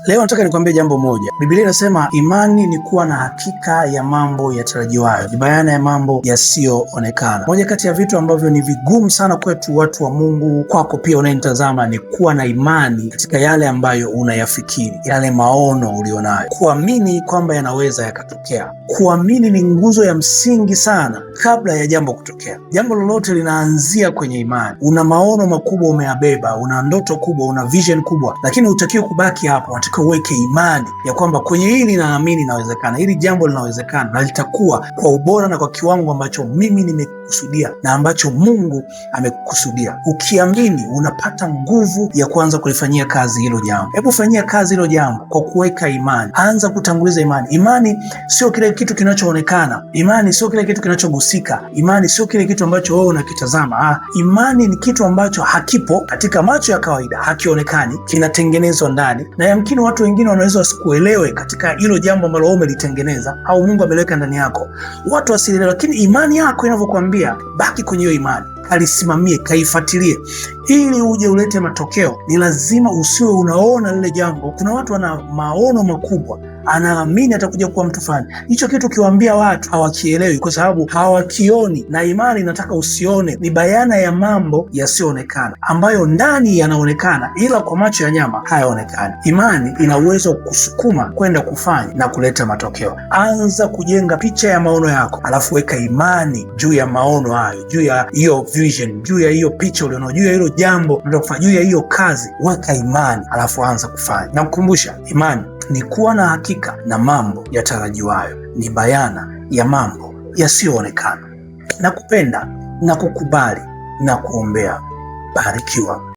Leo nataka nikwambie jambo moja. Biblia inasema imani ni kuwa na hakika ya mambo yatarajiwayo, ni bayana ya mambo yasiyoonekana. Moja kati ya vitu ambavyo ni vigumu sana kwetu watu wa Mungu, kwako pia unayenitazama, ni kuwa na imani katika yale ambayo unayafikiri, yale maono ulionayo, kuamini kwamba yanaweza yakatokea. Kuamini ni nguzo ya msingi sana kabla ya jambo kutokea. Jambo lolote linaanzia kwenye imani. Una maono makubwa umeyabeba, una ndoto kubwa, una vision kubwa, lakini hutakiwi kubaki hapo. Unatakiwa uweke imani ya kwamba kwenye hili naamini inawezekana, hili jambo linawezekana na litakuwa kwa ubora na kwa kiwango ambacho mimi nimekusudia na ambacho Mungu amekusudia. Ukiamini unapata nguvu ya kuanza kulifanyia kazi hilo jambo. Hebu fanyia kazi hilo jambo kwa kuweka imani. Anza kutanguliza imani. Imani sio kile kitu kinachoonekana. Imani sio kile kitu kinachogusika. Imani sio kile kitu ambacho wewe unakitazama. Imani ni kitu ambacho hakipo katika macho ya kawaida, hakionekani, kinatengenezwa ndani, na yamkini watu wengine wanaweza wasikuelewe katika hilo jambo ambalo wewe umelitengeneza au Mungu ameliweka ndani yako, watu wasielewe, lakini imani yako inavyokuambia, baki kwenye hiyo imani, kalisimamie, kaifuatilie ili uje ulete matokeo. Ni lazima usiwe unaona lile jambo. Kuna watu wana maono makubwa, anaamini atakuja kuwa mtu fulani. Hicho kitu ukiwaambia watu hawakielewi, kwa sababu hawakioni, na imani inataka usione. Ni bayana ya mambo yasiyoonekana ambayo ndani yanaonekana, ila kwa macho ya nyama hayaonekani. Imani ina uwezo wa kusukuma kwenda kufanya na kuleta matokeo. Anza kujenga picha ya maono yako, alafu weka imani juu ya maono hayo, juu ya hiyo vision, juu ya hiyo picha ulionayo, juu ya hilo jambo unataka kufanya, juu ya hiyo kazi, weka imani, alafu anza kufanya. Nakukumbusha, imani ni kuwa na hakika na mambo yatarajiwayo, ni bayana ya mambo yasiyoonekana. Nakupenda na kukubali na kuombea. Barikiwa.